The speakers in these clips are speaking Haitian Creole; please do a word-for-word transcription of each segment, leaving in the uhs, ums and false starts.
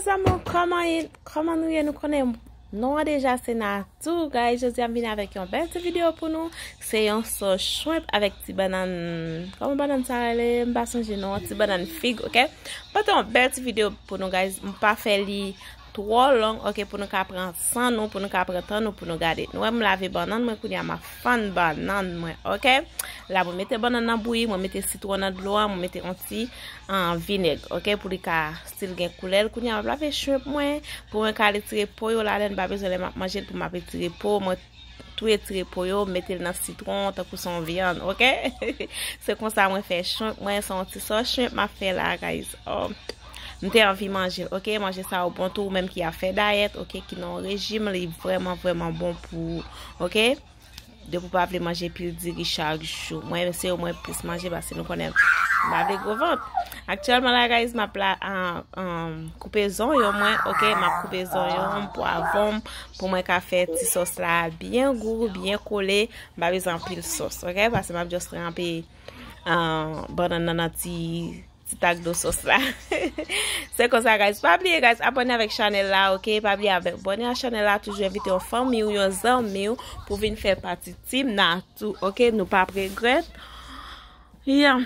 Zanmi, kòman ye? Kòman nou ye? Nou konnen non an deja se Natou, guys. Jodi a m vin avèk yon bèl ti videyo pou nou. Se yon sòs shrimp avèk ti bannann, kòman bannann sa rele? M pa sonje non an, ti bannann fig, ok? Pote yon bèl ti videyo pou nou, guys. M pa fè li twò long, ok, pou nou ka pran san nou, pou nou ka pran tan nou, pou nou gade. Nou wè m lave bannann mwen, kounye a m ap fann bannann mwen, ok? La mwen mete bannann nan bouyi, mwen mete sitwon nan dlo a, mwen mete yon ti, ah, vinèg, ok, pou li ka still gen koulè l. Kounye a m ap lave shrimp mwen, pou mwen ka retire po yo ladan, pa bezwen lè m ap manje l pou m ap retire po, mwen touye tire po yo, mete l nan sitwon, tankou se yon vyann, ok? Se konsa mwen fè shrimp mwen, se yon ti sòs shrimp m ap fè la, guys. Oh. M te anvi manje l, ok? Manje sa yo bon tou, ou menm ki ap fè dayèt, ok? Ki nan yon rejim, li vrèman, vrèman bon pou ou, ok? Depi w pa vle manje pil diri chak jou. Mwen, se yo mwen plis manje, paske nou konnen m pa vle gwo vant. Aktyèlman la, guys, m ap la, ah, ah, koupe zonyon mwen, ok? M ap koupe zonyon m, pwavwon m, pou mwen ka fè ti sòs la byen gou, byen kole. M pa bezwen anpil sòs, ok? Paske m ap just ranpe, ah, bannann nan nan ti ti tak dlo sòs la. Se konsa, guys. Pa bliye, guys, abòne avèk chanèl la, ok? Pa bliye abòne a chanèl la, toujou envite yon fanmi w, yon zanmi w pou vin fè pati Team Natou, ok? Nou p ap regrèt. Ya,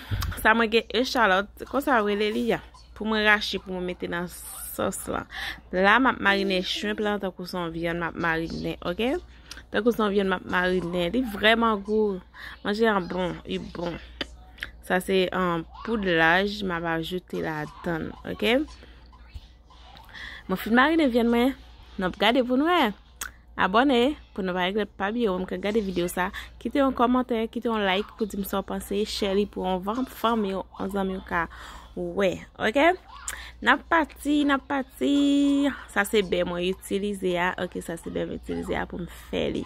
sa mwen gen echalòt, konsa yo rele li ya. Pou mwen rache, pou mwen mete nan sòs la. La, m ap marine shrimp lan tankou se yon vyann m ap marine, ok? Tankou se yon vyann m ap marine. Li vrèman gou. Manje an bon, li bon. Sa se, um, poud laj m ap ajoute ladan, ok? Mwen fin marine vyann mwen. N ap gade pou n wè. Abòne pou nou pa regrèt, pa bliye, ou menm k ap gade videyo sa, kite yon kòmantè, kite yon like pou di m sa w panse, share li pou yon van-, fanmi w, yon zanmi w ka wè, ok? N ap pati, n ap pati. Sa se bè mwen itilize a, ok, sa se bè mwen itilize a pou m fè li.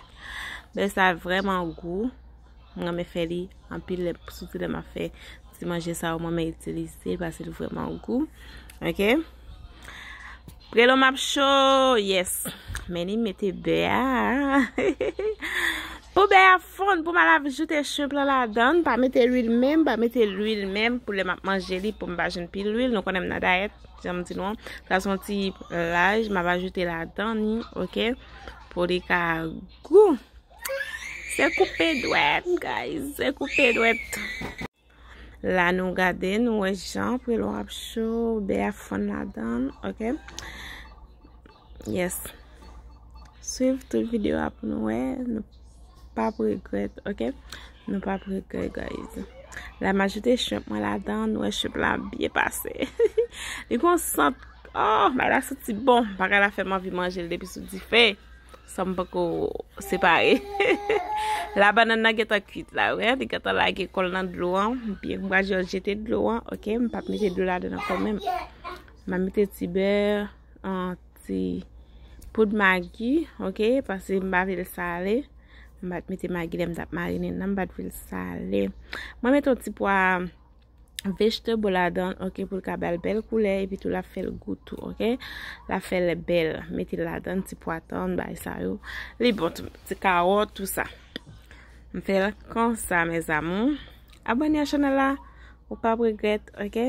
Bè sa vrèman gou. Mwen renmen fè li anpil lè, sitou lè m ap fè ti manje sa yo, mwen renmen itilize l paske li vrèman gou. Ok? Prelon m ap cho, yes. Men li mete bè a. Pou bè a fonn, pou m al ajoute shrimp lan ladan, pa mete lwil menm, pa mete lwil menm pou lè m ap manje li, pou m pa jwenn pil lwil. Nou konnen m nan dayèt, jan m di nou an. Sa se yon ti laj, m ap ajoute ladan li, ok? Pou li ka gou. Se koupe dwèt, guys. Se koupe dwèt. La nou gade, nou wè jan prelon ap cho, bè a fonn ladan, ok? Yes. Swiv tout videyo a pou nou wè, nou p ap regrèt, ok? Nou p ap regrèt, guys. La m ajoute shrimp mwen ladan, nou wè shrimp la byen pase. Li gon sant, oh, bagay la santi bon. Bagay la fè m anvi manje l depi sou dife. San m poko separe. La bannann nan gentan kwit la, wi, li gentan lage kò l nan dlo an. Byen, m pral jis jete dlo an, ok? M p ap mete dlo ladan ankò menm. M ap mete ti bè, an, ti poud magi, ok? Paske m pa vle l sale. M pa t mete magi lè m t ap marine l nan, m pa t vle l sale. Mwen mete yon ti pwa vegetable ladan, ok, pou l ka ba l bèl koulè, epi tou l ap fè l gou tou, ok? L ap fè l bèl. Mete l ladan, ti pwa tann, bagay sa yo. Li bon tou, ti kawòt, tou sa. M fè l konsa, mes amours. Abòne a chanèl la, ou p ap regrèt, ok?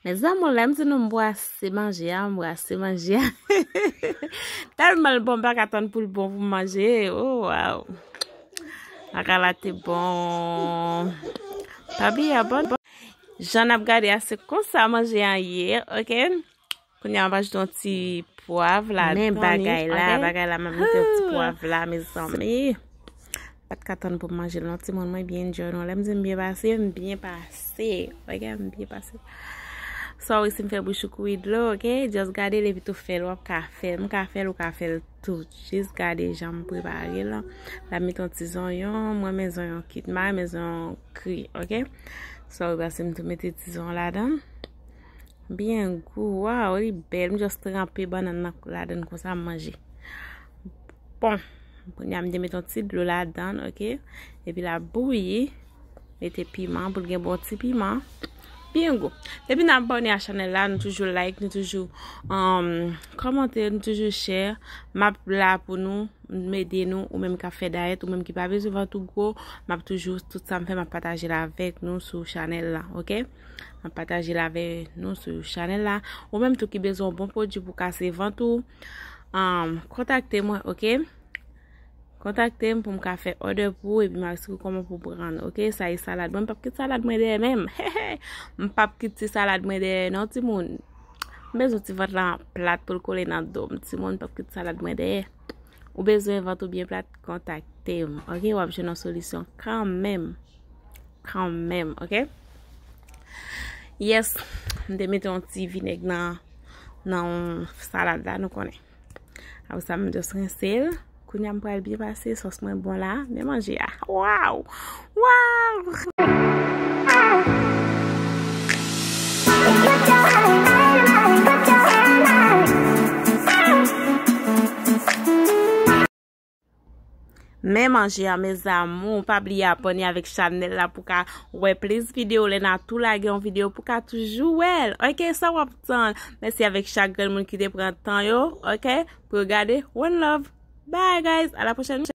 Mes amours, lè m di nou m brase manje a, m brase manje a. Tèlman l bon, m pa ka tann pou l bon pou m manje. Oh, waw. Bagay la te bon. Pa bliye abòne. Jan n ap gade a, se konsa manje an ye, ok? Kounye a, m ap ajoute yon ti pwav ladan li, ok? Men bagay la, bagay la, m ap mete yon ti pwav la, mezanmi. Pa t ka tann pou m manje l non, timoun, mwen byen enjoy non. Lè m di m byen pase, m byen pase. Ok, m byen pase. Sorry si m fè bouch ou kouri dlo, ok? Just gade l epi tou fè l, w ap ka fè l. M ka fè l, ou ka fè l tou. Jis gade jan m prepare l. La m met yon ti zonyon, mwen renmen zonyon kwit, m pa renmen zonyon kri, ok? Sorry, paske m tou mete ti zonyon ladan. Byen gou, waw, li bèl. M just tranpe bannann nan ladan konsa, m manje. Bon, kounye a m te met yon ti dlo ladan, ok? Epi l ap bouyi. Mete piman pou l gen bon ti piman. Byen gou. Depi n abòne a chanèl la, nou toujou like, nou toujou um, kòmante, nou toujou share. M ap la pou nou, m ede nou, ou menm k ap fè dayèt, ou menm ki pa bezwen vant ou gwo, m ap toujou, tout sa m fè, m ap pataje l avèk nou sou chanèl la, oke? M ap pataje l avèk nou sou chanèl la. Ou menm tou ki bezwen yon bon pwodui pou kase vant ou, um, kontakte mwen, oke? Kontakte m pou m ka fè òdè pou ou, epi m ap eksplike w kòman pou pran l, oke? Sa e salad. Mwen, m p ap kite salad mwen dèyè menm. M p ap kite ti salad mwen dèyè, non, timoun. M bezwen ti vant lan plat pou l kole nan do m, timoun, m p ap kite salad mwen dèyè. Ou bezwen vant ou byen plat, kontakte m, oke? W ap jwenn yon solisyon kanmenm. Kanmenm, oke? Yes, m te mete yon ti vinèg nan, nan salad la, nou konnen. Apre sa, m just rense l. Kounye a, m pral byen pase sòs mwen bon la. Men manje a. Waw! Waw! Men manje a, mes amours, pa bliye abòne avèk chanèl la pou ka wè plis videyo. Lè n a tou lage yon videyo pou ka toujou wè l. Oke, sa w ap tann? Mèsi avèk chak grenn moun ki te pran tan yo, oke, pou yo gade. One love. Bye, guys. À la prochaine.